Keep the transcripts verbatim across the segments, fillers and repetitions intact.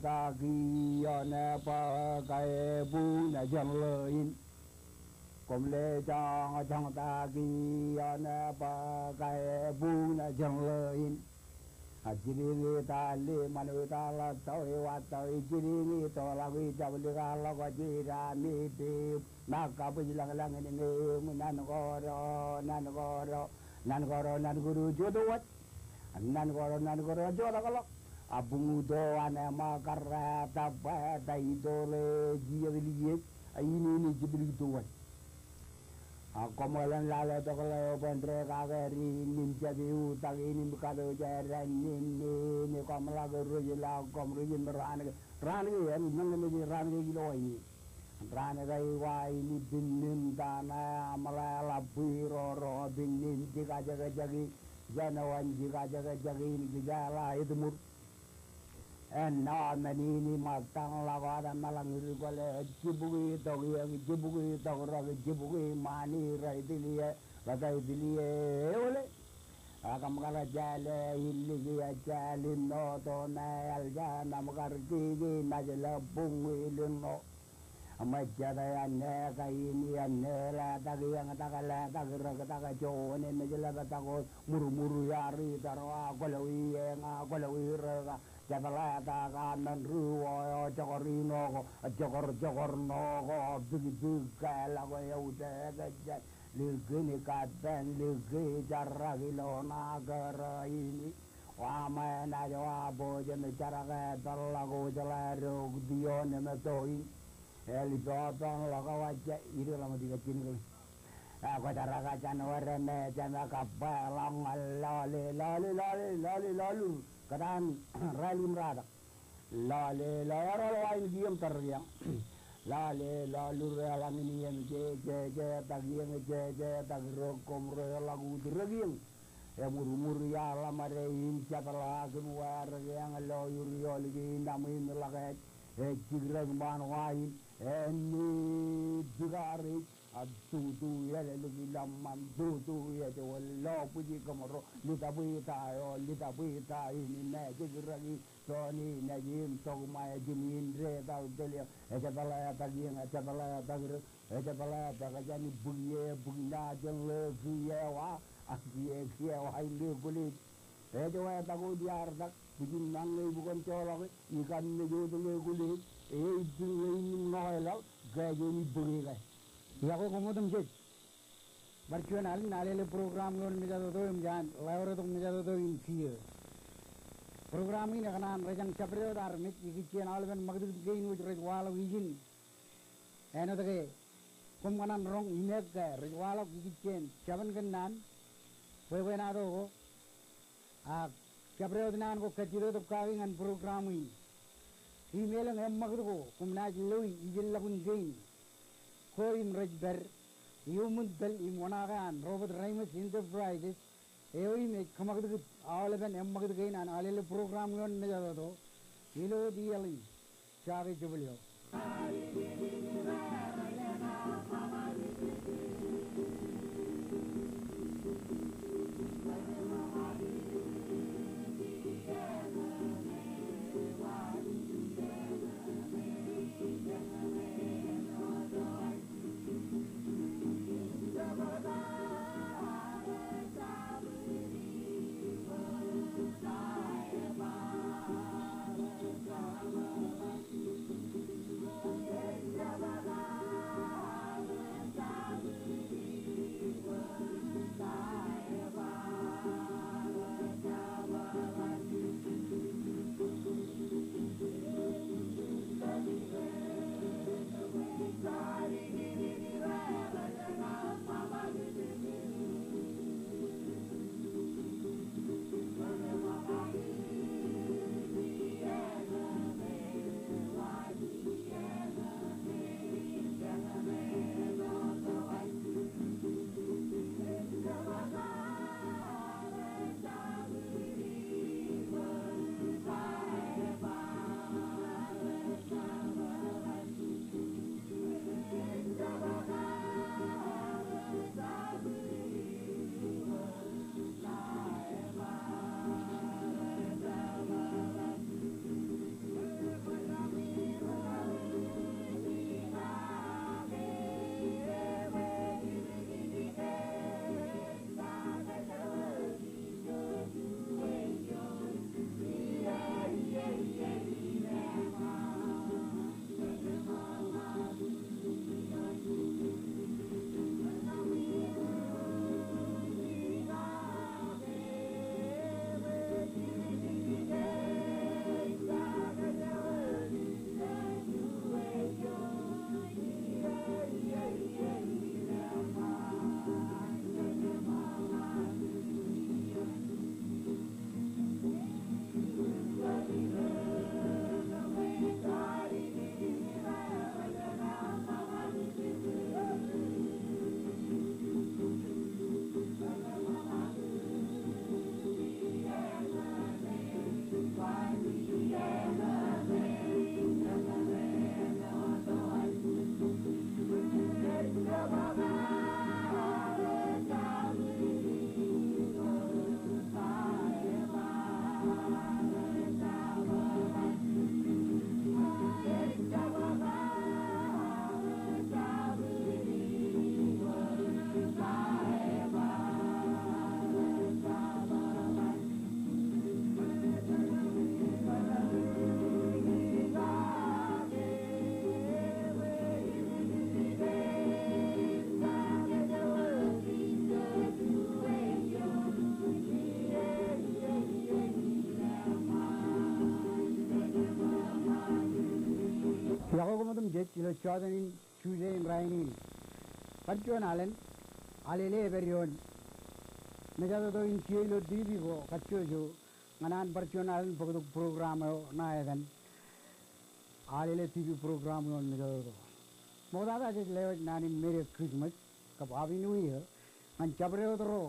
Taki ioon e bwe ke buñ jān ḷeo in. Koṃ le joñjoñ taki ioon e bwe ke buñ jān ḷeo in. A jidiñ i tali ṃanwe tala tau i wa tau i jidiñ i toḷọk i jablikḷọk ijirami piip. Ṃōk kabwij lañlañ in ñe im nan koro nan koro nan koro nan koro jota waj. Nan koro nan koro jota kḷọk. A buñuto an ema karrā ta bwe ta ito ḷe jijet liej. A in in jiblikto waj. A koṃ ḷōn lale tok ḷeo bwe en dekake ri nim jab iutak in im katoje ren nim in koṃ ḷak rej ḷọk koṃ ri jin raan ke raan ke en meñe mej raan ke ilo wa in. Raan ke iwa in i pinnin tana aṃ ḷe ḷap bwiroro pinnin jikajekjek in jān wan jikajekjek in kijeḷā etmur. Ennọ men in i ṃōttañ ḷọk wōt emeḷañ ri kwōle jibukwi tok iiō jibukwi tok rōk jibukwi ṃani rej tiliō bōtaaj tiliō eole. Ak ṃōkaj jāle illik iiō jāl inno to me eḷ jān ṃōkaj kiki maj ḷe buñ ilin ṇo. Ṃōjjatō āne kain āne letak iiō tak letak rōk tak joñan mej ḷe bōtaaj ko ṃurṃur iar itarwa kwōlọwi eñ a kwōlọwi rōk a. Jatḷā ta kaṃṃan ri wō eo jokor ino ko jokor jokor ṇo ko bikbik ke ḷọk eo te ke jān likin kappān liki jarak ilo ṇa kōrā in. Wa ṃōj naaj wa bōjjān jarak e peḷḷọk wōjḷā rok tiōn im toin. Eḷ ippān ḷọk wajja ide ḷọk ṃōk dik a jin kōn. Eo kwō jarak a jān wōr me jān kabbweḷọk ñan lọle lọle lọle lọle lọle. Kōtaan rālik im ratak. Lọle lọle eo ḷọk wa in kiiō im tōre kiiō. Lọle lọle eo ḷọk in iien je je je tak iien je je tak rōk koṃ ro eo ḷọk ut rōk iien. Eṃurṃur iar ḷōṃade in jatḷọk im wāwōr ke eñ lo ur iolik in aṃ in ḷọk ej ej jikrōk ṃaan wa in. Āne bikarej a tutu elōñ ḷọk ṃaan tutu ej wōn lo bwij kōṃro litabwita eo litabwita in im ej jikrōk in. Toni nejin tokmā ejin in de tau tele ejatḷā etak iien ejatḷā etak rōk. Ejatḷā etak jān bwij e bwij ṇa jān ḷe kiiō wa ak kiiō kiiō wa in ḷe kwōlej. Ej wa etak wōt iar tak bwijin ṇañ ñe ibukwan joḷọk e ikam mej wōt ñe kwōlej. E ibwin ñe in im ṇo eḷọk ke ej wōn ibōke ke. Iọkwe koṃ otemjej. Bar juon alen Alele program ioon mejatoto im jaan ḷeo retok mejatoto in kiiō. Program in ekōṇaan rejañ jabdewōt armej ikijjien aolepen ṃakūtkūt kein wōj rej waḷọk ijin. Āinwōt ke koṃ kōṇaan roñ imeek ke rej waḷọk ikijjien jabōn kōnnaan bwebwenato ko. Ak jabdewōt naan ko kajjitōk kaki ñan program in. Im elōñ eṃṃakūt ko koṃ naaj loi ijellọkun kein. Ko im rej pād iuṃwin pāl im oṇaake an Robert Reimers Enterprises eo im ej kōṃakūtkūt aolepen eṃṃakūt kein an Alele program ioon mejatoto ilo tijeḷ in. Jake jebōl eo. Iọkwe koṃ otemjej ilo jọteen in Juje in rainin. Kar juon alen, Alele epād ioon mejatoto in kiiō ilo TV ko kajjojo ñan an bar juon alen bōktok program eo ṇa etan Alele TV program ioon mejatoto. Ṃoktata jej lewōj naan in Merry Christmas kab Happy New Year ñan jabdewōt ro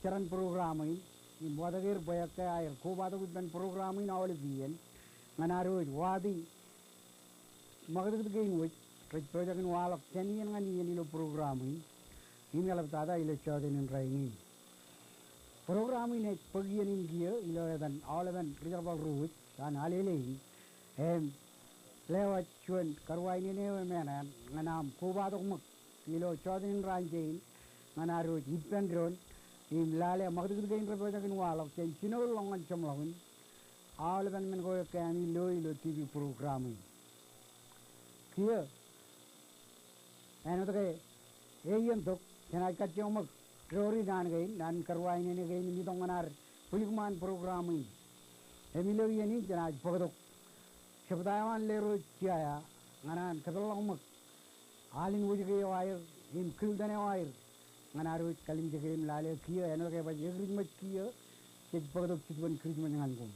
jeran program in, im watōk er bwe ekkā aer kobatok ippān program in aolep iien ñan ad wōj wati ṃakūtkūt kein wōj rej pojak in waḷọk jān iien ñan iien ilo program in im eḷaptata ilo jọteen in rainin. Program in ej bōk iien in kiiō ilo etan aolepen ri-jerbal ro wōj an Alele in, im lewōj juon karuwainene eo emān eṇ ñan aṃ kobatok ṃōk ilo jọteen in raan jein ñan ad wōj ippān doon im lale ṃakūtkūt kein rej pojak in waḷọk jān jinoin ḷọk ñan jeṃḷọkin aolepen men ko ekkā ami lo ilo TV program in. Kiiō āinwōt ke eiientok jenaaj kajjioñ ṃōk doori naan kein, naan in karuwainene kein im itok ñan ad bwiljṃaan program in. Im ilo iien in jenaaj bōktok Jebta eo an Leroy Jia ñan an kōpeḷḷọk ṃōk alen wōjke eo aer im kilten eo aer ñan ad wōj kalimjeke im lale kiiō āinwōt ke baj Christmas kiiō jej bōktok jitōbōn Christmas ñan koṃ.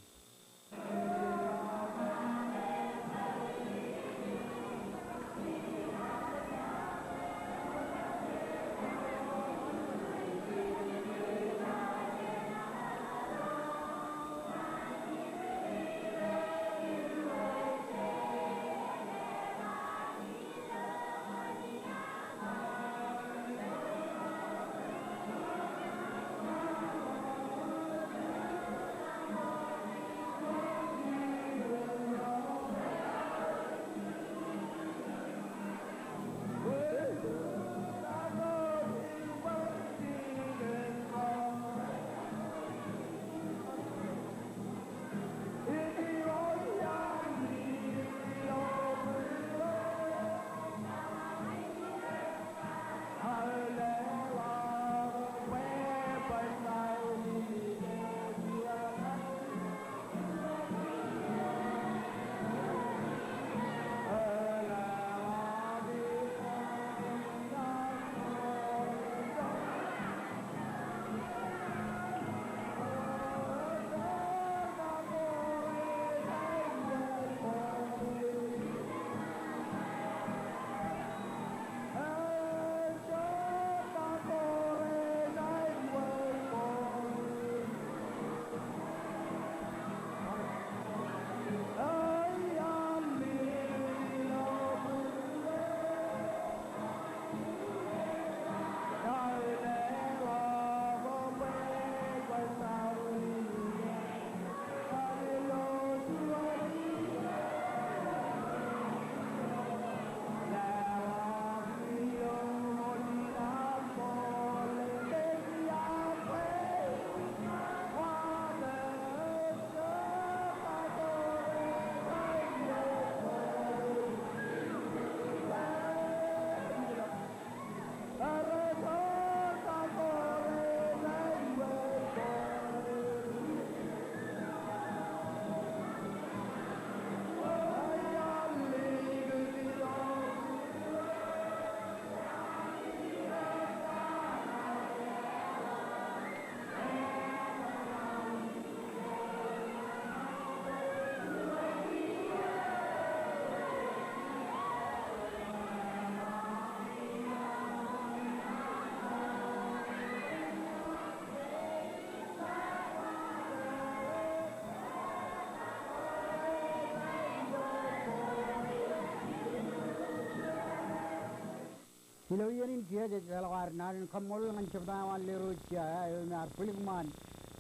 Ilo iien in kiiō jej leḷọk ad naan in kaṃṃoolol ñan jebta eo an Leroy Jia eo im ear bwiljṃaan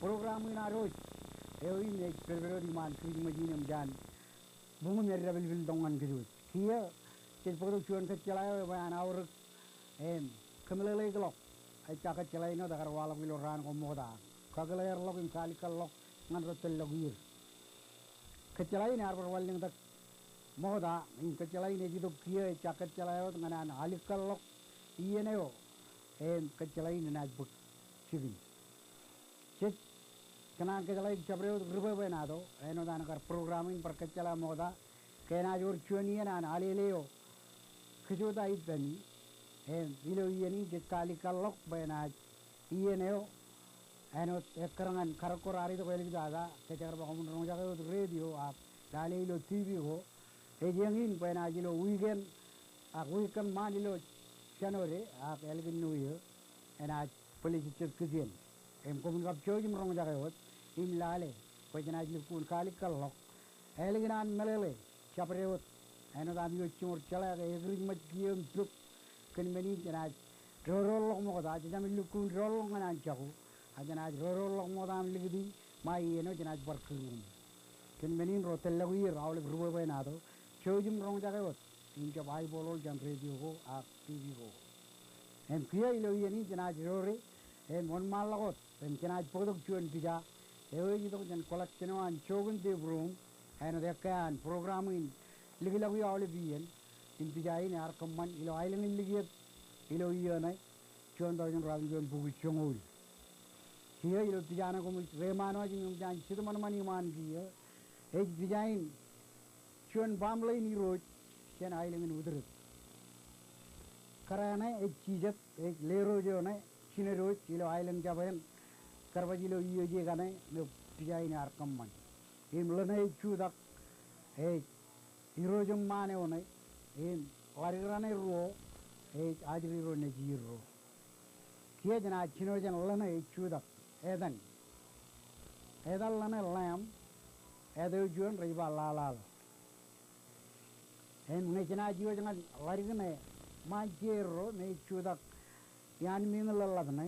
program in ad wōj Eo im ej pedped wōt iṃaan Kūrijṃōj in eṃōj an buñūm eddepilpiltok ñan kōj wōj. Kiiō jej bōktok juon kōjjeḷā eo ebwe an aorōk im kōmeḷeḷeikḷọk. Ejja kōjjeḷā in wōt ekar waḷọk ilo raan ko ṃokta. Kakōḷḷe erḷọk im kaalikkar ḷọk ñan ro tōllọk iiō. Kōjjeḷā in ear bar wanlōñtak ṃokta im kōjjeḷā in ej itok kiiō ejja kōjjeḷā eo wōt ñan an alikkar ḷọk iien eo im kōjjeḷā in enaaj bōk jikin. Jej kōṇaan kōjjeḷāik jabdewōt ri bwebwenato āinwōt an kar program in bar kōjjeḷā ṃokta ke enaaj wōr juon iien an alele eo kōjota ippemi. Im ilo iien in jej kaalikkar ḷọk bwe enaaj iien eo āinwōt ekkar ñan karōk ko raar itok āliktata ke jekar ba koṃwin roñjake wōt radio ak lale ilo TV ko. Ej eñ in bwe enaaj ilo weekend ak wiik kōṃṃan ilo January ak ālikin New Year enaaj bōle jejjet kūtien. Im koṃwin kab jouj im roñjake wōt im lale bwe jenaaj lukkuun kaalikkar ḷọk ālikin an meḷeḷe jabdewōt āinwōt aṃ ijo jiṃor jeḷā ke ekūrijṃōj kiiō im pok. Kōn men in jenaaj dodoḷ ḷọk ṃokta, jejāmin lukkuun doḷ ḷọk ñan an jako, ak jenaaj dodoḷ ḷọk ṃokta im likūti ṃae iien eo jenaaj bar kūr uṃ. Kōn men in ro tōllọk iiō aolep ri bwebwenato, jouj im roñjake wōt im jab aiboḷoḷ jān radio ko ak TV ko. Im kiiō ilo iien in jenaaj dore im wōnṃaanḷọk wōt im jenaaj bōktok juon pija eo ej itok jān collection eo an Jochen de Brum āinwōt ekkā an program in likḷọk eo aolep iien. Im pija in ear kōṃṃan ilo aelōñ in likiet ilo iiō ṇe juon taujin ruatimjuon bukwi joñoul. Kiiō ilo pija ṇe koṃij reiṃaan wōj im eṃōj an jitōṃanṃan iṃaan kiiō. Ej pija in juon baaṃle in irooj jān aelōñ in Utdrep. Kōrā ṇe ej jijet, ej lerooj eo ṇe jinedwōj ilo aelōñ jabdewōt kar baj ilo iiō je kaṇe me pija in ear kōṃṃan. Im ḷōṇe ej jutak ej irooj eṃṃaan eo ṇe im ḷadik raṇe ruo ej ajri ro nejier ro. Kiiō jenaaj jino jān ḷōṇe ej jutak etan. Etan ḷōṇe Lamb, etan eo juon rej ba Lalaḷ. Im ñe jenaaj iwōj ñan ḷadik ṇe ṃaan jeerro me ej jutak iaan meñin ḷōḷḷap ṇe,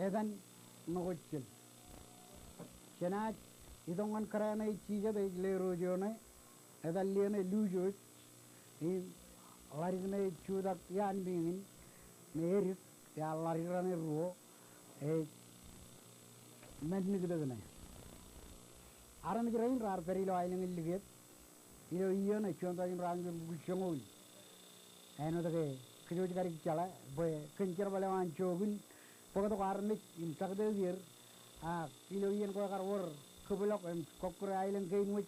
etan Ṇokojjel. Jenaaj itok ñan kōrā ṇe ej jijet ej lerooj eo ṇe, etan liō ṇe Lujooj, im ḷadik ṇe ej jutak iaan meñin me edik iaan ḷadik raṇe ruo ej Manniktok ṇe. Armej rein raar pād ilo aelōñ in likiet ilo iiō ṇe juon taujin ruatimjuon bukwi joñoul. Āinwōt ke kōj wōj kadik jeḷā bwe kōn jerbal eo an Jochen bōktok armej im taktō er, ak ilo iien ko ekar wōr kōbwilọk im kọkkure aelōñ kein wōj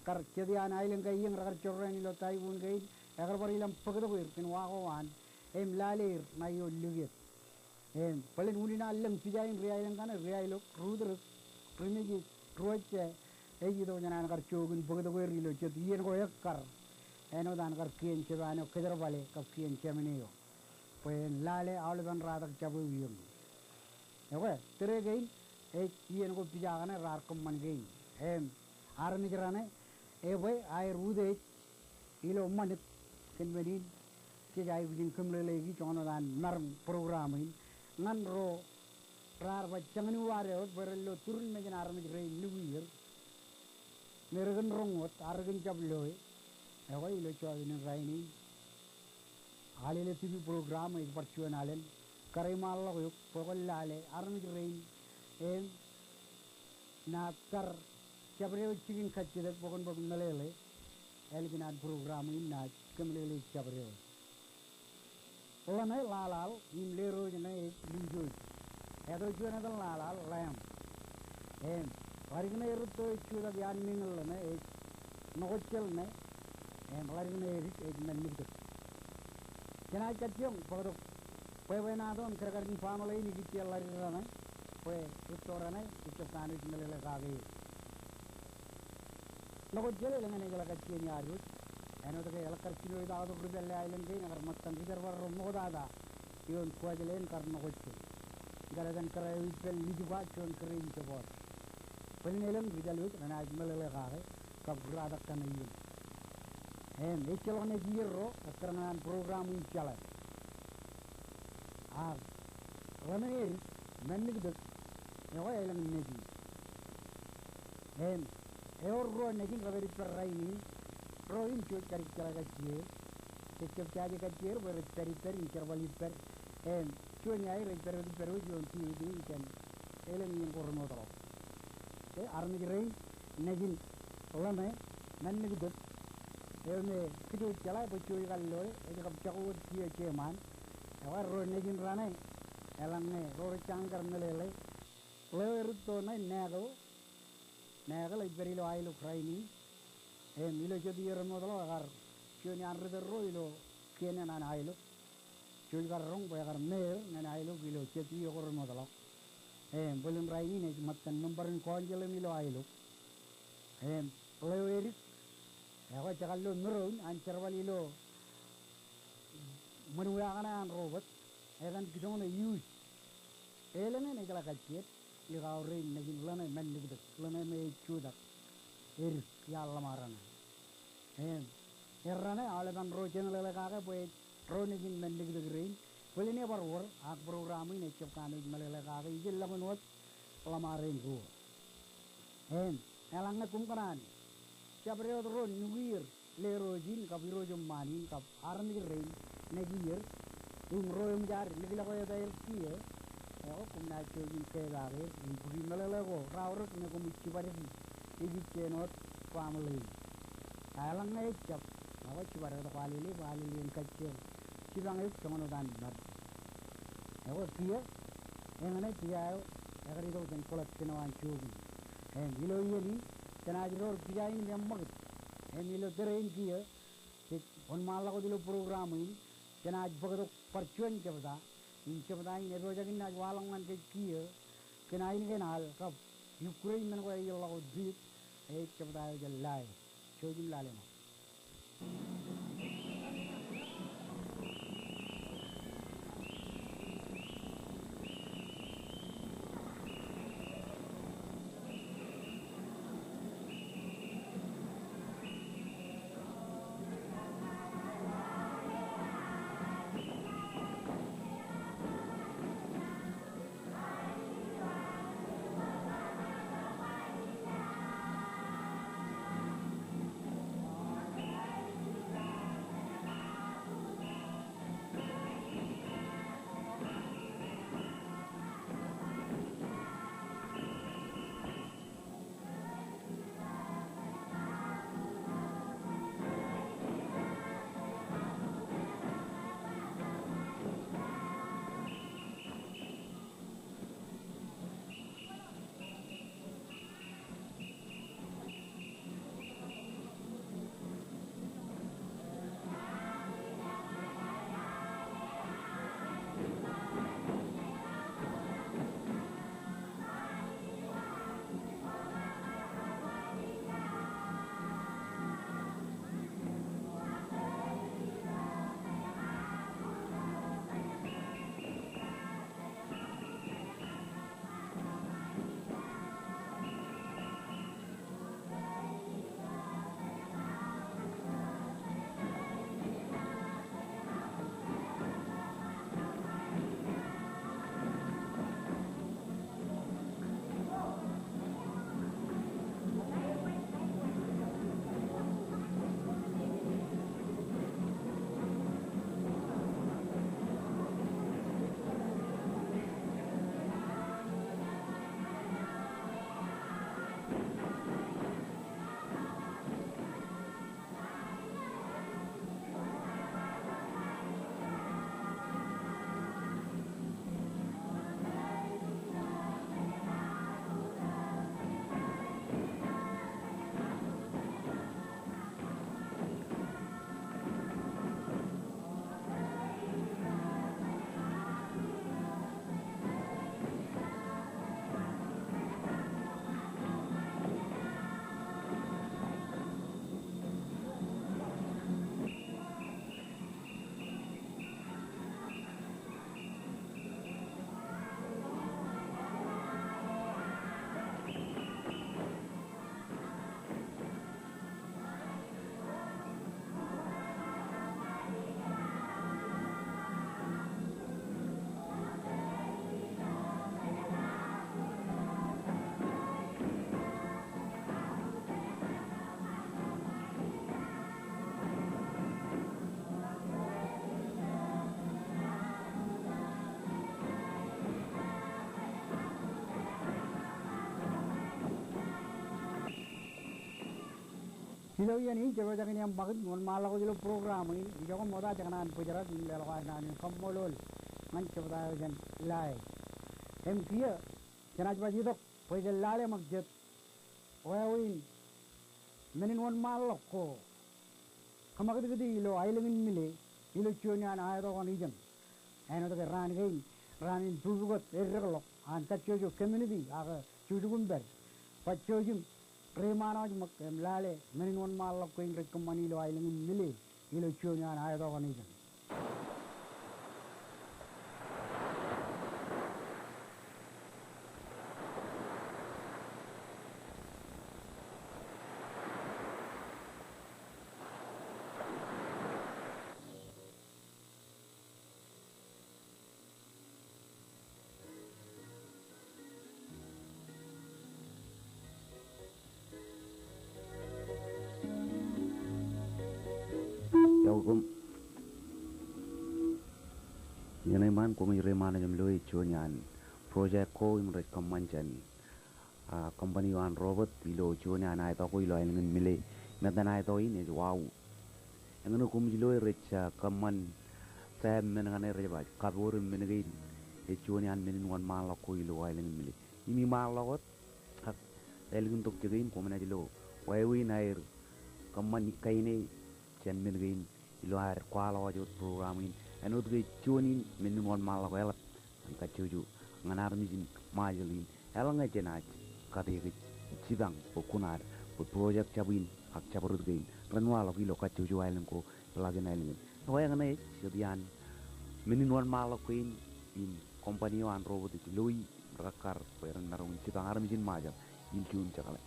kar jet iaan aelōñ ke iien rekar jorrāān ilo taikuun kein, ekar bar ilọk im bōktok er kōn wa ko waan im lale er ṇa ioon likiet. Im bōlen unin an lōñ pija in ri aelōñ kaṇe, ri Aelok, ri Utdrep, ri Mejej, ri Wōjja, ej itok jān an kar Jochen bōktok er ilo jet iien ko ekkar āinwōt an kar kien jepaan eo kōjerbale kab kien jāmin eo bwe en lale aolepen ratak jab eo iiō. Ekwe, tōre kein ej iien ko pija kaṇe raar kōṃṃan kein. Im armej raṇe ebwe aer utiej ilo ṃanit. Kōn men in jej aikuj in kōmeḷeḷeiki joñan wōt an maroñ program in ñan ro raar ba jañin uwaad eo wōt bwe ren lo turin mejān armej rein nukwier me rekōn roñ wōt ak rekōn jab loe. Ekwe, ilo jota in rainin Alele TV program ej bar juon alen kar iṃaanḷọk eok bwe kwōn lale armej rein im naaj kar jabdewōt jikin kajjitōk bwe kwōn bōk meḷeḷe ālikin an program in naaj kōmeḷeḷeik jabdewōt. Ḷōṇe Lalaḷ im lerooj ṇe ej Lujooj. Eto juon etan Lalaḷ, Lamb. Im ḷadik ṇe erūtto ej jutak iaan meñin ḷōṇe ej Ṇokojjel ṇe. Im ḷadik ṇe edik ej Manniktok. Jenaaj kajjioñ bōktok bwebwenato im kadkadin baaṃle in ikijjien ḷadik raṇe bwe rūtto raṇe ejjab kanooj meḷeḷe kake er. Ṇokojjel elōñ enaaj jeḷā kajjien iaad wōj āinwōt ke eḷak kar jinoitaktok ri pālle aelōñ kein ekar ṃōttan ri jerbal ro ṃoktata ioon Kuwajleen kar Ṇokojjel. Ikar etan kōrā eo ippān Lijba juon kōrā in jebọọt. Bōlen elōñ ri jāl wōj renaaj meḷeḷe kake kab ri ratak kaṇe ioon. Im ejjeḷọk nejier ro ekkar ñan an program in jeḷā. Ak ḷōṇe edik, Manniktok, ekwe elōñ nejier. Im ewōr ruo nejin rej pād ippād rainin, ruo in jej kar jeḷā kajjieer, jej jab jaje kajjieer bwe rej pād ippād im jerbal ippād. Im juon iaer rej pād wōt ippād wōt ioon D V D jān elōñ in ko remootḷọk. Ke armej rein nejin Ḷōṇe Mān Nikdik. Eo me kōj wōj jeḷā bwe jej kar loe, ej kab jako wōt kiiō jeṃaan. Ekwe ruo nejin raṇe, eḷaññe ro rej jañin kar meḷeḷe, ḷeo edik to ṇe Nako, Nako ej pād ilo Aeluk rainin. Im ilo jet iiō remootḷọk ekar juon iaan ri tōl ruo ilo kien eo an Aeluk. Jej kar roñ bwe ekar mayor ñan Aeluk ilo jet iiō ko remootḷọk. Im bōlen rainin ej ṃōttan member in council in ilo Aeluk. Im ḷeo edik, ekwe je kar lo Moroun an jerbal ilo ṃōn wia kaṇe an Robert, etan kijoñ ṇe Hughes. Elōñ in ejeḷā kajjiet likao rein nejin Ḷōṇe Mān Nikdik, Ḷōṇe me ej jutak edik iar ḷōṃaraṇe. Im erraṇe aolepen ro jemeḷeḷe kake bwe ej ruo nejin Mān Nikdik rein, bōlen ebar wōr ak program in ejjab kanooj meḷeḷe kake ijellọkin wōt ḷōṃarein ruo. Im eḷaññe koṃ kōṇaan jabdewōt ro nukier, lerooj in kab irooj eṃṃaan in kab armej rein nejier im ro eṃōj ad likḷọk eō aer kiiō, ekwe koṃ naaj jouj im kepaak er im bōki meḷeḷe ko raorōk me koṃij jibadiki ikijjien wōt family in. A eḷaññe ejjab, ekwe jibadwōt kwaḷ ḷe bwe Alele en kajjioñ jipañ eok joñan wōt an ṃad. Ekwe kiiō, eñṇe pija eo ekar itok jān collection eo an jook in. Im ilo iien in, jenaaj door pija in im eṃṃakūt. Im ilo tōre in kiiō, jej wōnṃaanḷọk wōt ilo program in, jenaaj bōktok bar juon jebta. Im jebta in epojak in naaj waḷọk ñan kōj kiiō kōn ainikien al kab ikkure in men ko ejeḷḷọk wōt riit, ej jebta eo jān Lae. Jouj im lale ṇe. Ilo iien in jepojak in eṃṃakūt wōnṃaanḷọk ilo program in, ijoke ṃokta jekōṇaan bōjrak im leḷọk ad naan in kaṃṃoolol ñan jebta eo jān Lale. Im kiiō jenaaj baj itok bwe jen lale ṃōk jet wāween men in wōnṃaanḷọk ko kōṃakūtkūti ilo aelōñ in Mile ilo juon iaan aetokwan ijeṇ. Āinwōt ke raan kein, raan in pukpukot eddekḷọk an kajjojo community ak jukjuk im pād, baj jouj im reiṃaanḷọk ṃōk im lale men in wōnṃaanḷọk kein rej kōṃṃani ilo aelōñ in Mile ilo juon iaan aetokwan ijeṇ. Iọkwe koṃ. Iien eo iṃaan koṃij reiṃaanḷọk im loe juon iaan project ko im rej kōṃṃan jān, ah, company eo an Robert ilo juon iaan aetok ko ilo aelōñ in Mile. Im etan aetok in ej Wau. Eñin eo koṃij loe rej, ah, kōṃṃan tap men kaṇe rej baj kapoor im men kein ej juon iaan men in wōnṃaanḷọk ko ilo aelōñ in Mile. Im iṃaanḷọk wōt ak ālikintok jikin koṃ naaj lo wāween aer kōṃṃan kain eo jān men kein ilo ad kwaḷọk wōt program in. Āinwōt ke juon in men in wōnṃaanḷọk eḷap ñan kajjojo ñan armej in Ṃajeḷ in. Eḷaññe jenaaj kate kōj jipañ bwe kuṇaad bwe project jab in ak jabdewōt kein ren waḷọk ilo kajjojo aelōñ ko ḷọk in aelōñ in. Ekwe eñin ej jet iaan men in wōnṃaanḷọk kein im company eo an Robert ej loi im rekakkar bwe ren maroñ in jipañ armej in Ṃajeḷ ilju im jekḷe.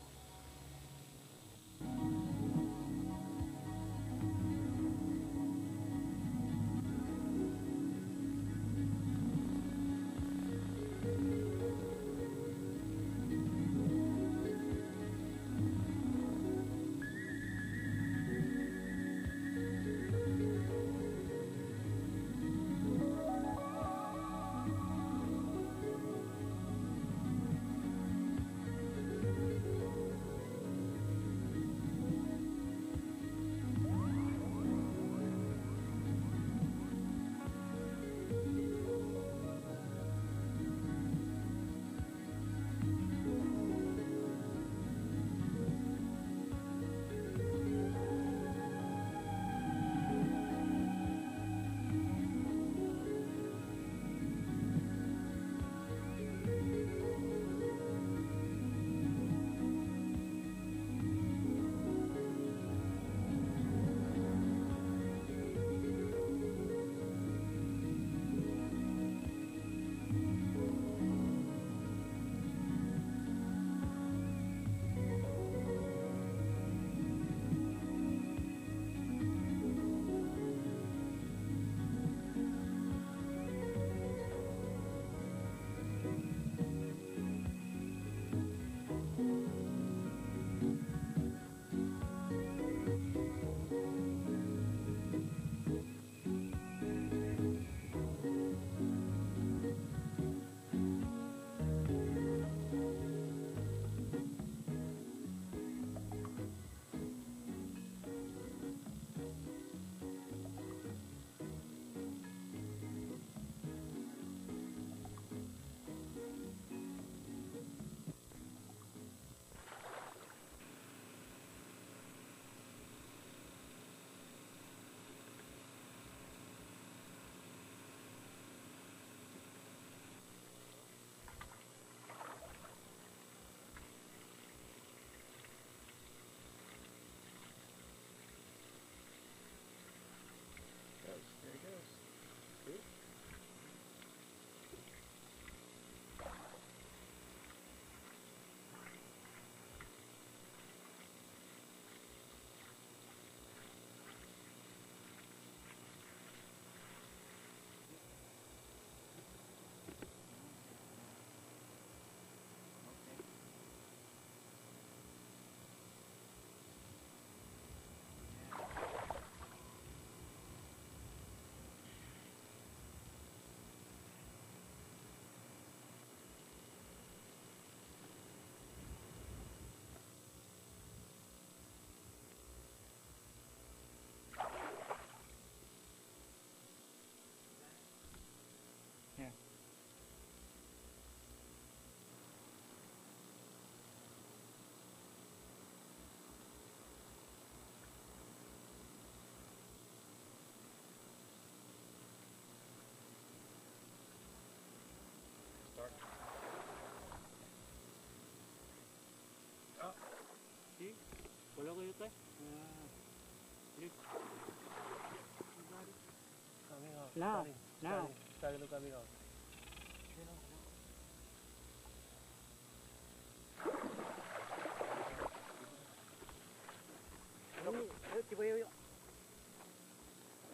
Now, now.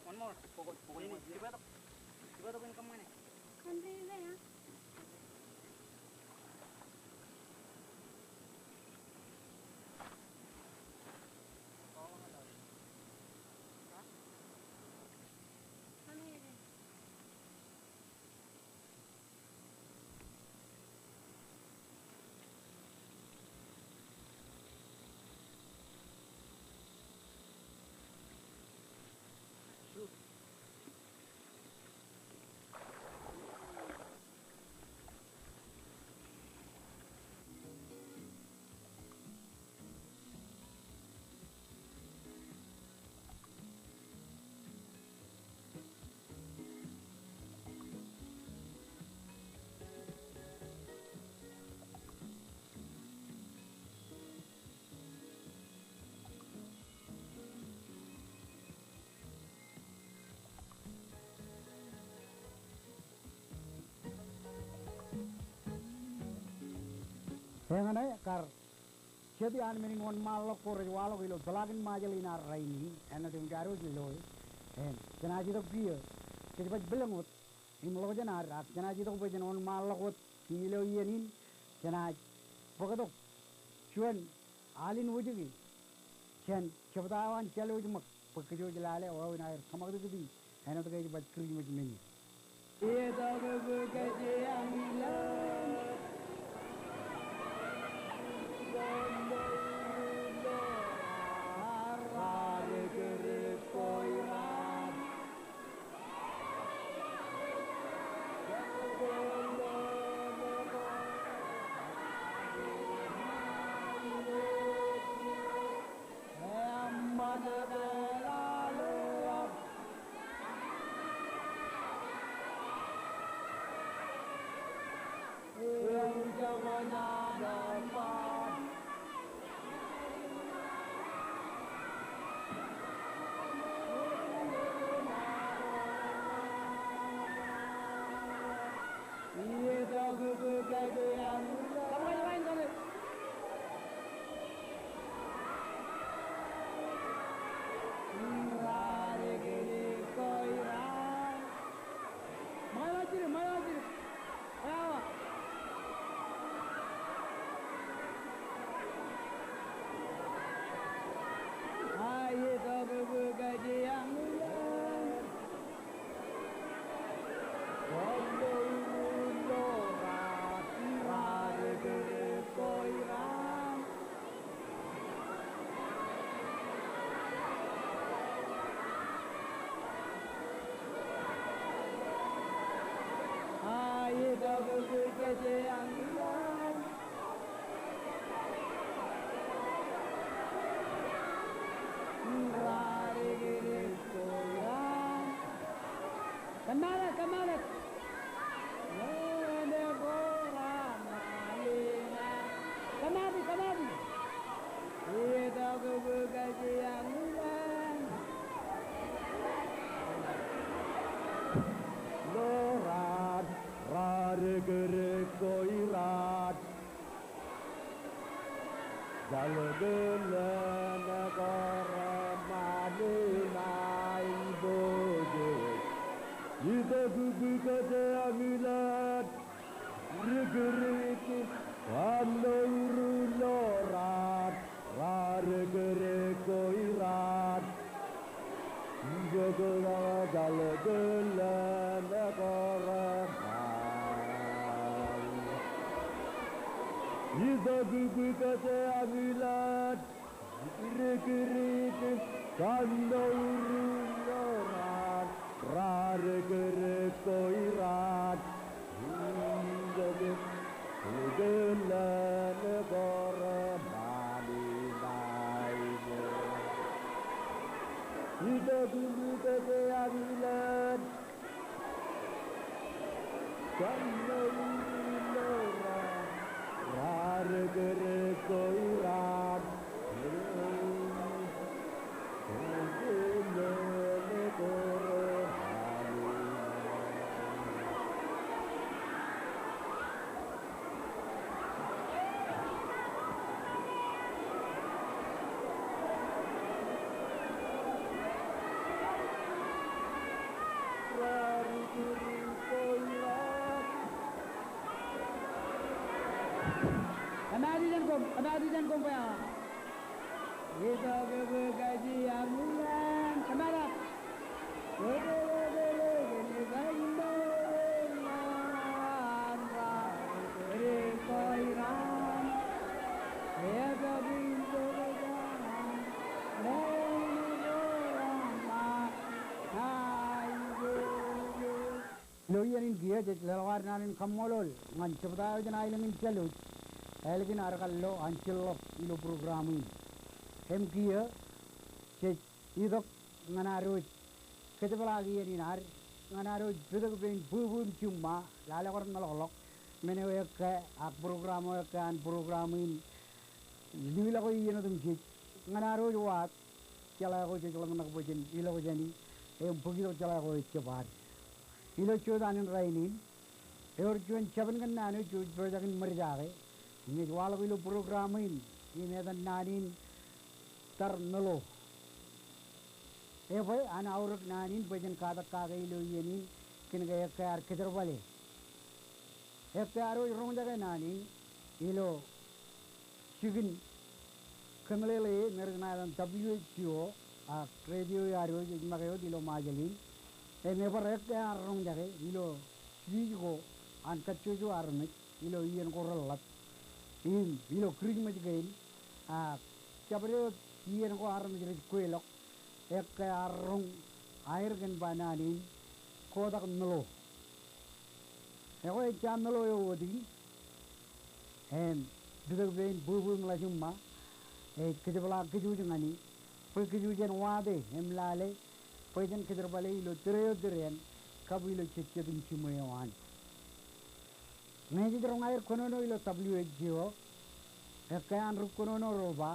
One more. Ini, di bawah. Di bawah ini kemana? Kan di sini ya. Eñṇe kar jet iaan men in wōnṃaanḷọk ko rej waḷọk ilo peḷaakin Ṃajeḷ in ad rainin, āinwōt im karuj loe, im jenaaj itok kiiō, kōj baj blōñ wōt im ḷọk jān ad, ak jenaaj itok bwe jen wōnṃaanḷọk wōt im ilo iien in, jenaaj bōktok juon al in wōjke jān jebta eo an Jālwōj Ṃōk bwe kōj wōj lale wāween aer tōmak tikōti āinwōt ke ej baj Kūrijṃōj men in. Kōmālōt, kōmālōt. Kōmālōt, kōmālōt. Ḷoraad, raar kōrā ko iraad. Jālōt lōñ kōrā ṃani ṇa ipojak. Itok bwe kōjeañ ḷọk. Rikirikit kanouru ḷoraad. Raar kōrā ko iraad. Itok jālōt lōñ kōrā ṃani. Itok bwe kōjeañ ḷọk. Rikirikit kanouru ḷoraad. Raar kōrā ko iraad. Itok bwe kōjeañ ḷọk. Kanouru ḷoraad. Raar kōrā ko iraad. Kōmaat ijeṇ koṃ bwe awa. Itok ewe kaji amulan kōmaat. Ilo iien in kiiō jej leḷọk ad naan in kaṃṃoolol ñan jebta eo jān aelōñ in Jālwōj, ālikin ad kallo an jillọk ilo program in. Im kiiō jej itok ñan ad wōj kōjepḷaak iien in ad, ñan ad wōj pitōk pein bwibwi im jiṃṃa, lale kar meḷọkḷọk, men eo ekkā ak program eo ekkā an program in Lewōj ḷọk iien otemjej, ñan ad wōj waad jeḷā ko jej ḷōmṇak bwe jen ilọk jāni, im bōk itok jeḷā ko ejjab ad. Ilo jota in rainin, ewōr juon jabōn kōnnaan eo jej pojak in ṃōjake, im ej waḷọk ilo program in, im etan naan in Tar Ṇōḷo. Ebwe an aorōk naan in bwe jen katak kake ilo iien in, kōn ke ekkā ad kōjerbale. Ekkā ad wōj roñjake naan in ilo jikin kōmeḷeḷe eo me rej ṇa etan W H O, ak radio eo ad wōj ej make wōt ilo Ṃajeḷ in. Im ebar ekkā ad roñjake ilo speech ko an kajjojo armej ilo iien ko reḷap im ilo Kirismas kein, ak jabdewōt iien ko armej rej kweḷọk, ekkā ad roñ aer kōn ba naan in Kotak Ṇōḷo. Ekwe ejja ṇōḷo eo wōt in, im pitōk pein bwibwi im ḷajiṃṃa, ej kōjepḷaak kōj wōj ñan e, bwe kōj wōj en wate im lale, bwe jen kōjerbale ilo tōre eo tōre eṇ, kab ilo jejjet in jiṃwe eo an. Ñe jej roñ aer kōnono ilo W H O, ekkā an ri kōnono ro ba,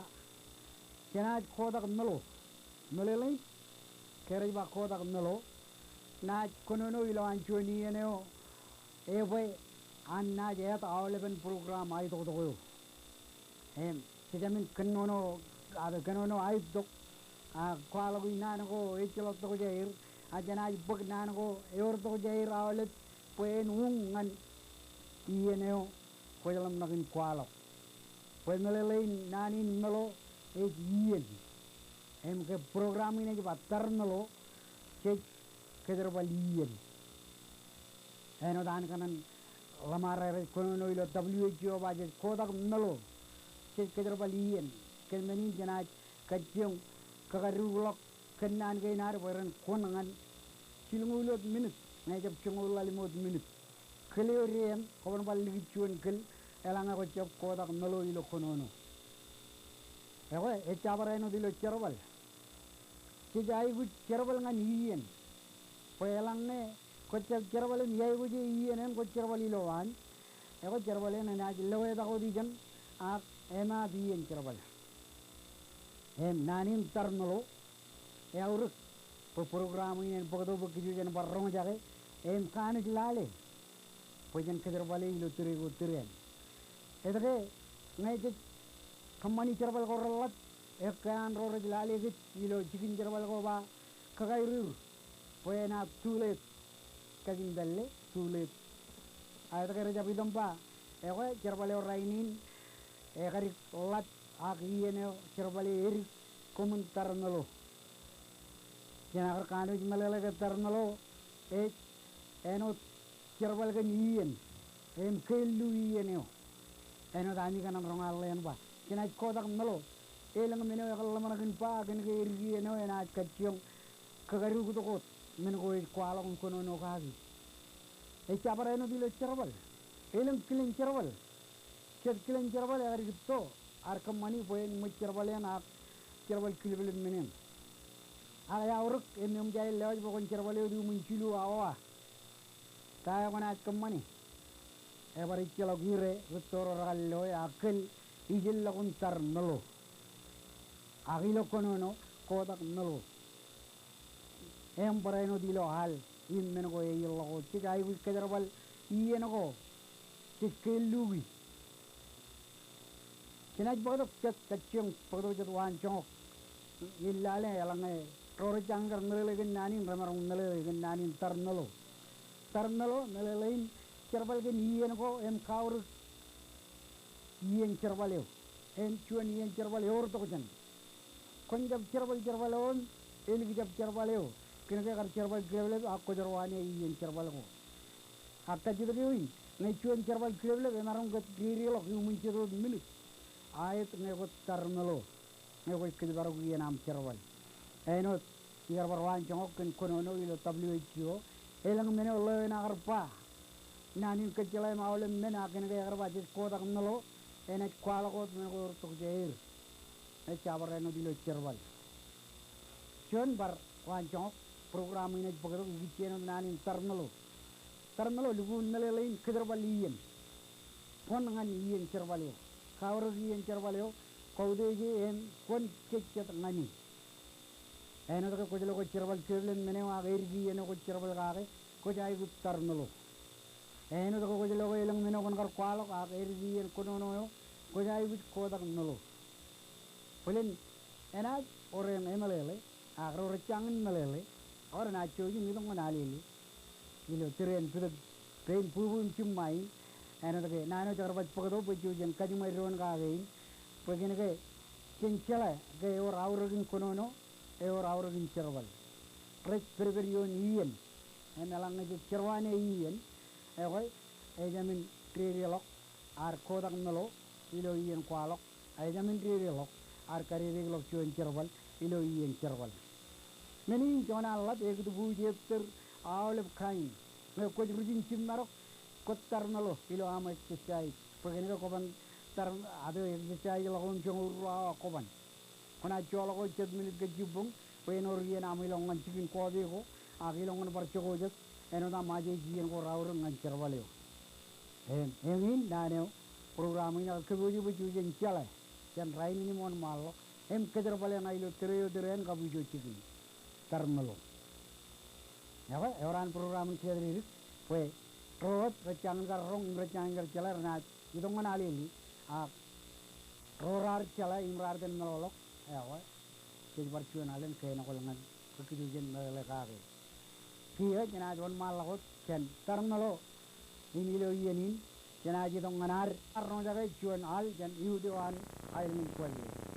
jenaaj kotak ṇōḷo. Meḷeḷein, ke rej ba kotak ṇōḷo, naaj kōnono ilo an juon iien eo, ebwe an naaj aet aolepen program aetoktok eo. Im, jejāmin kōnono, a, kōnono aettok, a, kwaḷọk in naan ko ejjeḷọk tokjāer, a, jenaaj bōk naan ko ewōr tokjāer aolep, bwe en uñ ñan iien eo kwōj ḷōmṇak in kwaḷọk. Bwe meḷeḷein naan in ṇōḷo ej iien. Im ke program in ej ba Tar Ṇōḷo, jej kōjerbal iien. Āinwōt an kōṇaan ḷōṃaro rej kōnono ilo W H O ba jej kotak ṇōḷo, jej kōjerbal iien. Kōn men in jenaaj kajjioñ kakadukḷọk kōnnaan kein ad bwe ren kwōn ñan jilñuul wōt minit, ñe jab joñoul ḷalem wōt minit. Kōl eo dein, kwōban bar likūt juon kōl, eḷaññe kwōj jab kotak ṇōḷo ilo kōnono. Ekwe, ejja bar āinwōt ilo jerbal. Jej aikuj jerbal ñan iien. Bwe eḷaññe kwōj jab jerbal im iaikuj e iien eṇ kwōj jerbal ilowaan, ekwe jerbal eṇ enaaj loetak wōt ijeṇ ak emaat iien jerbal. Im naan in Tar Ṇōḷo, eaorōk bwe program in en bōktok bwe kōj wōj jen bar roñjake, im kanooj lale bwe jen kōjerbale ilo tōre ko tōre eṇ. Etke ñe jej kōṃṃani jerbal ko reḷap, ekkā an ro rej lale kōj ilo jikin jerbal ko ba kōkaerur, bwe enaaj too late. Kajin pālle, too late. A etke rej jab itok im ba, ekwe jerbal eo rainin, ekadik ḷap ak iien eo jerbal e edik koṃwin Tar Ṇōḷo. Jenaaj kar kanooj meḷeḷe ke Tar Ṇōḷo ej āinwōt jerbal kōn iien, im kein lu iien eo. Āinwōt ami kōṇaan roñaḷḷe eṇ ba, jenaaj kotak ṇōḷo, elōñ men eo ekar ḷōmṇak in ba kōn ke edik iien eo enaaj kajjioñ kakaduktok wōt men ko ej kwaḷọk im kōnono kaki. Ejja bar āinwōt ilo jerbal. Elōñ kilen jerbal. Jet kilen jerbal ekadik to ad kōṃṃani bwe en ṃōj jerbal eṇ ak jerbal kilplep men eṇ. Ak eaorōk im eṃōj aer lewōj bwe kwōn jerbale wōt iuṃwin jilu awa. Ta eo kwōnaaj kōṃṃane? Ebar ejjeḷọk ire rūtto ro rekar loe ak kōl ijellọkun Tar Ṇōḷo. Ak ilo kōnono kotak ṇōḷo. Im barāinwōt ilo al im men ko eilọk wōt, jej aikuj kōjerbal iien ko jej kein luki. Jenaaj bōktok jet kajjioñ bōktok jet waan joñak in lale eḷaññe ro rej jañin kar meḷeḷe kōn naan in remaroñ meḷeḷe kōn naan in Tar Ṇōḷo. Tar Ṇōḷo meḷeḷein jerbal kōn iien ko im kaorōk iien jerbal eo. en juon iien jerbal ewōr tokjān. Kwōn jab jerbal jerbal eo im elik jab jerbal eo. Kōnke ekar jerbal kileplep ak kwōj ro ane iien jerbal ko. Ak kajjitōk eo in, ñe juon jerbal kileplep emaroñ ke dedeḷọk iuṃwin jet wōt minit, aet ñe kwōj tarmelo. Ñe kwōj kōjparok iien aṃ jerbal. Āinwōt ikar bar waanjoñak kōn kōnono ilo W H O, elōñ men eo ḷeo enaaj kar ba, naan in kōjjeḷā im aolep men, ak kōnke ekar ba jej kotak melo, enaaj kwaḷọk wōt men ko ewōr tokjāer. Ej jabōr āinwōt ilo jerbal. Juon bar waanjoñak, program in ej bōktok ikijjien wōt naan in tarmelo. Tarmelo, lukkuun meḷeḷe in kōjerbal iien. Buñ ñan iien jerbal eo. Kaorōk iien jerbal eo, kautiej e im kwōn jejjet ñan e. Āinwōt ke kwōj lo kwōj jerbal kileplep men eo ak edik iien eo kwōj jerbal kake, kwōj aikuj tarmelo. Āinwōt ke kwōj lo ke elōñ men eo kwōn kar kwaḷọk ak edik iien kōnono eo, kwōj aikuj kotak melo. Bōlen enaaj wōr eṃ emeḷeḷe, ak ro rej jañin meḷeḷe, ak renaaj jouj im itok ñan alele. Ilo tōre in pitōk pein bubu im jiṃṃa in, āinwōt ke naan eo jekar baj bōktok bwe jouj jen kajiṃwe doon kake in, bwe kōnke jen jeḷā ke ewōr aorōk in kōnono, ewōr aorōk in jerbal. Rej pedped ioon iien, im eḷaññe jej jerọwane iien, ekwe, ejāmin dedeḷọk, ad kotak melo, ilo iien kwaḷọk, ejāmin dedeḷọk, ad kadedeḷọk juon jerbal, ilo iien jerbal. Men in juon an ḷap, ekūtbuuj, ettōr, aolep kain. Ñe kwōj ruj in jiṃṃadok, kwōj tarmelo, ilo aṃ exercise. Bwe kōnke kwōban tar-, ato exercise ḷọk im joñoul ruo awa kwōban. Kwōnaaj joḷọk wōt jet minit ke jibboñ, bwe en wōr iien aṃ ilọk ñan jikin kọọte ko, ak ilọk ñan bar jokwe jet, āinwōt aṃ ajeej iien ko raorōk ñan jerbal eo. Im, eñin naan eo, program in ekar kōpooje bwe jouj jen jeḷā jān rainin im wōnṃaanḷọk, im kōjerbale ña ilo tōre eo tōre en kab ijo jikin. Tarmelo. Ekwe, ewōr an program in kōjatdikdik, bwe ro wōt rej jañin kar roñ im rej jañin kar jeḷā renaaj itok ñan alele, ak ro raar jeḷā im raar itōn meḷọkḷọk, ekwe, jej bar juon alen kein eo kwōl ñan bwe kōj jouj jen meḷeḷe kake. Kiiō jenaaj wōnṃaanḷọk wōt jān tarmelo, im ilo iien in, jenaaj itok ñan ad, ad roñjake juon al jān iut eo an aelōñ in Guadeloupe.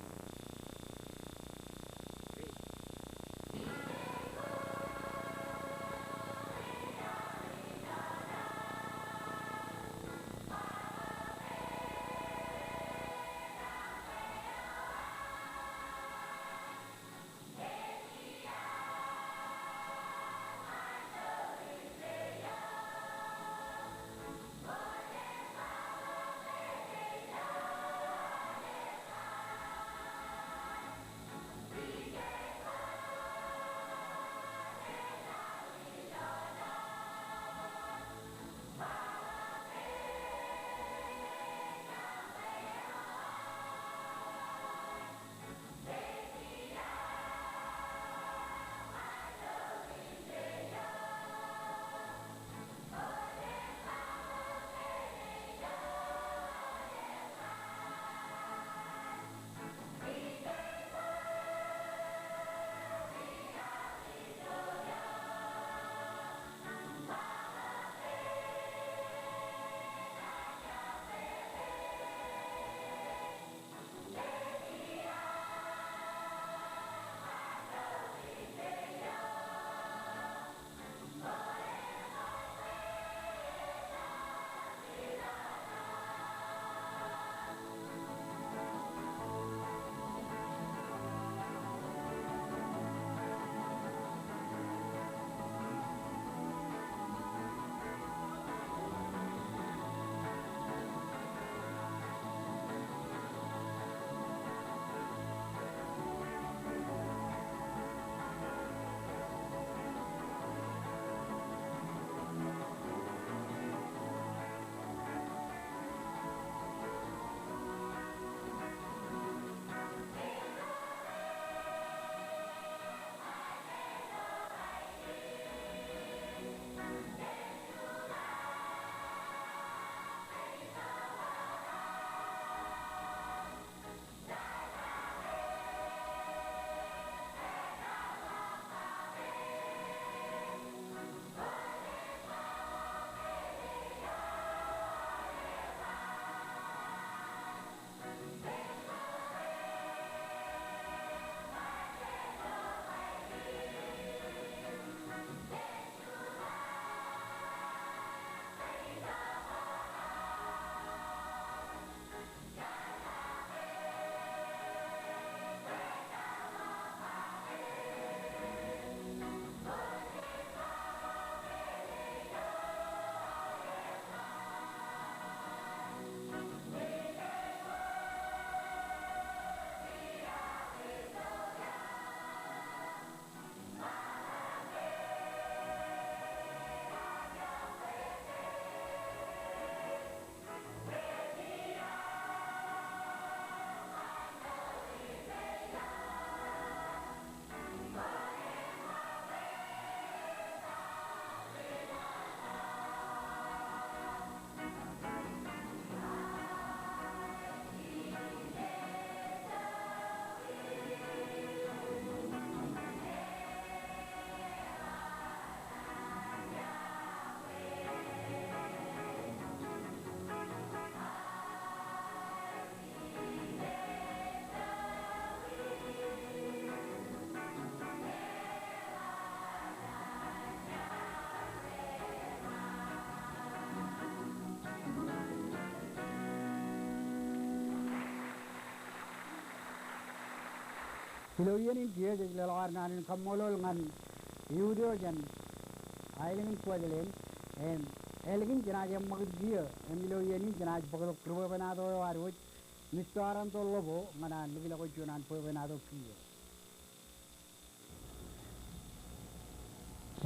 Ilo iien in kiiō jej leḷọk ad naan in kaṃṃoolol ñan eutiej jān aelōñ in Kuwajleen, im ālikin jenaaj eṃṃakūt kiiō, im ilo iien in jenaaj bōktok ri bwebwenato eo ad wōj, Mister Aranto Lobo, ñan an likilọk juon an bwebwenato kiiō.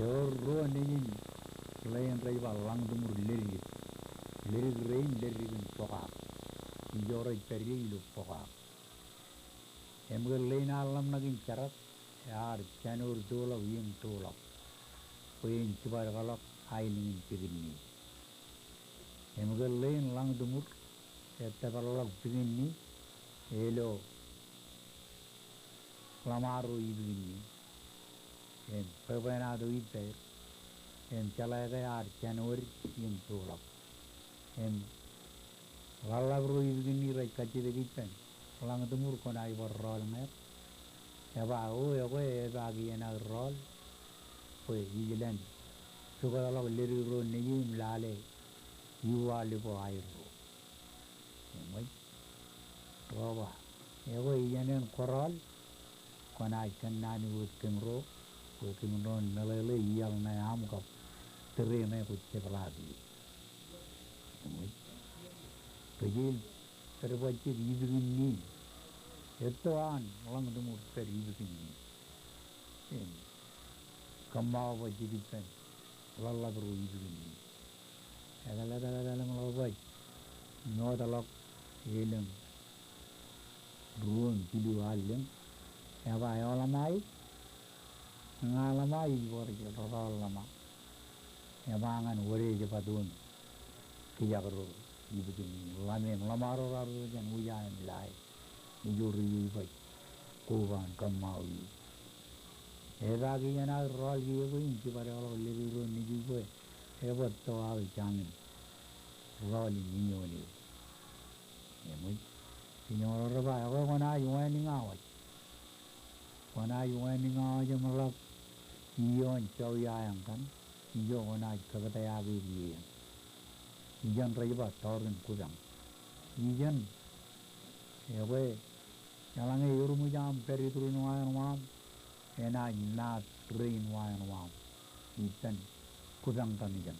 Ewōr ruo nejin ḷein rej ba Lañtimur Ledik. Ledik rein, Ledik in Pokak. Ijo rej pād ie ilo Pokak. Im ke ḷein ear ḷōmṇak in jerak, ear jān wōr toḷọk iien toḷọk bwe en jibadekḷọk aelōñ in Pikinni. Im ke ḷein Lañtimur etōpar ḷọk Pikinni ilo ḷōṃaro ipikinni. Im bwebwenato ippāer. Im jeḷā ke ear jān wōr iien toḷọk. Im ḷōḷḷap ro ipikinni rej kajjitōk ippān Lañtimur, kwōnaaj bar rọọl ñāāt. Eba, o, ekwe epaak iien aō rọọl bwe ij lōñ pukotḷọk Ledik ro nejū im lale iualep eo aerro. Eṃōj, ro ba, ekwe ijeṇe en kōrọọl, kwōnaaj kōnnaan wōt kōm ro, bwe kōm ro en meḷeḷe iaḷ ṇe aṃ kab tōre ṇe kwōj jepḷaak ie. Eṃōj, bwe ej pād bajjek ipikinni. Etto an Lañtimur pād ipikinni. Im kōṃṃao bajjek ippān ḷōḷḷap ro ipikinni. Etal, etal, etal im ḷak baj mootḷọk elōñ ruo im jilu allōñ. Eba, eo ḷōṃa e? Ña ḷōṃa, ij bar rọọl ḷōṃa. Eba, ñan wōde ej ba to im kijak ro ipikinni, ḷōṃe im ḷōṃaro raar ro jān wija im lae. Ijo rej baj koba in kōṃṃao ie. Epaak iien aō rọọl kiiō bwe en jibadekḷọk Ledik ro nejū bwe ebar to aō jañin rọọl in iioon eō. Eṃōj, kijoñ ro rej ba, ekwe kwōnaaj wānōk aō waj. Kwōnaaj wānōk aō waj im ḷak iioon jọwiaeañ kaṇ. Ijo kwōnaaj kōkōtā ak ej iien. Ijeṇ rej ba Tọọr in Kupañ. Ijeṇ, ekwe, eḷaññe eruṃwij aṃ pād iturin wāween eo aṃ, enaaj maat rein wāween eo aṃ ippān kupañ kaṇ ijeṇ.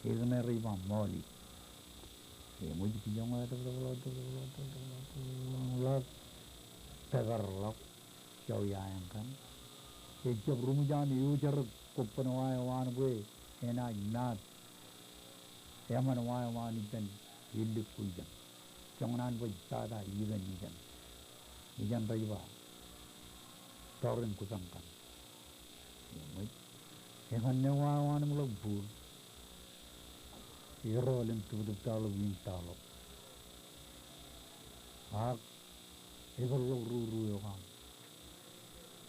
Ekwe ṇe rej ba Ṃoolij. Eṃōj, kijoñ ḷak pekar ḷọk jọwiaeañ kaṇ. Ejjab ruṃwij aṃ eo ej jar kobban wāween eo an bwe enaaj maat eṃṃan wāween eo an ippān ellik ko ijeṇ. Joñan bwe ej tata iien ijeṇ. Ijeṇ rej ba Tọọr in Kupañ kaṇ. Eṃōj, eñṇe wāween eo an im ḷak bōd. Erọọl im tūptūptaḷọk im taḷọk. Ak ebar ḷọk roro eo kaṇ.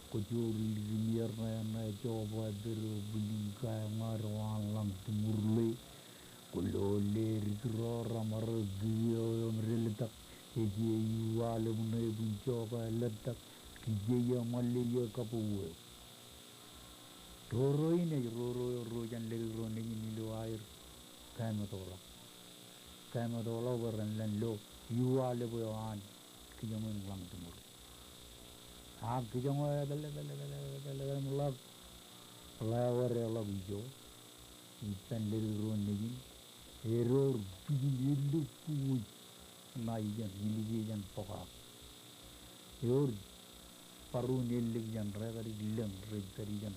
Kwōj joor ilikin er ṇe, ṇe, joba, bōro, bwilin, kaeṃ, ña ro an Lañtimur ḷe. Kwōlo ḷe, dik ro, remaroñ, kiiō eo im deḷtak. Ej iualep ṇe, bwin joba, letak. Kijeje, ṃalle, iiō, kabouwe. Roro in ej roro eo ruo jān Ledik ro nejin ilo aer kaemetoḷọk. Kaemetoḷọk bwe ren lōñ lo iualep eo an kijoñin Lañtimur. Ak kijoñ eo etal, etal, etal, etal, etal im ḷak ḷewōde ḷọk ijo ippān Ledik ro nejin. Edoor pijin ellik ko wōj ṇa ijeṇ, ilikin jān pokak. Ewōr baruun ellik jān, rekōdik lōñ rej pād ijeṇ.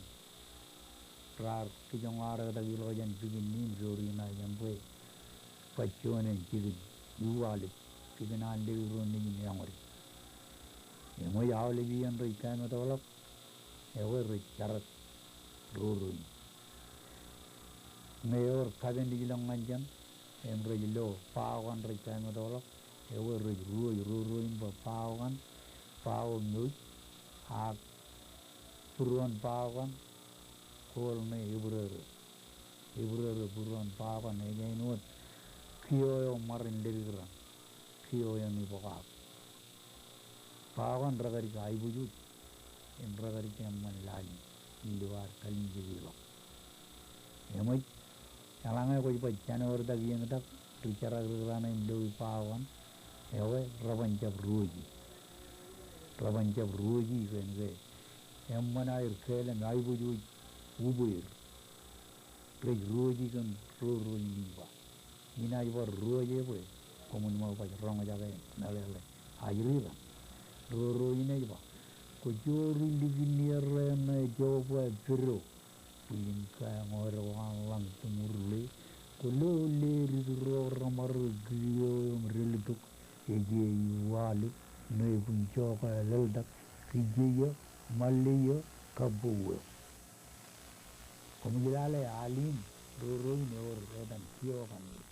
Raar kijoñ arektak ilọk jān pikinni im joor iṇa jān bwe baj juon en jikin iualep, jikin an Ledik ro nejin eọñōd. Eṃōj, aolep iien rej kaemetoḷọk, ekwe rej jarak roro in. Ñe ewōr kapen ijlọk ñan jān, im rej lo bao kaṇ rej kaemetoḷọk, ekwe rej ruōj roro in bwe bao kaṇ, bao eo mouj, ak būruon bao kaṇ, kool ṇe ebrōrō. Ebrōrō būruon bao kaṇ, ej āinwōt kiiō eo ṃarin Ledik raṇ, kiiō eo eñin pokak. Bao kaṇ rekōdik aebōjwōj im rekōdik eṃṃan laḷ in ilo ad kalimjeki ḷọk. Eṃōj, eḷaññe kwōj ba jān wōr tak iien tak ri jerak ri raṇe im loi bao kaṇ, ekwe reban jab ruōje. Reban jab ruoji kōn ke eṃṃan aer kelem aiboojoj ubweer. Rej ruoji kōn roro in ej ba. Inaaj bar ruo je bwe koṃwin ṃōk baj roñjake meḷeḷe ajri itan. Roro in ej ba, kwōj jori likin er ṇe Jeova pedo bwijin kaeñoor eo an lañ tiṃur ḷe, kwō lo ledik ro remaroñ kiiō im delitok, ej e iwaḷọk ṇe ebuñ jokwe ḷōḷtak, ri jeiō, ṃaḷe eo, kabbok eo. Koṃij lale al in roro in ewōr etan kiokan e.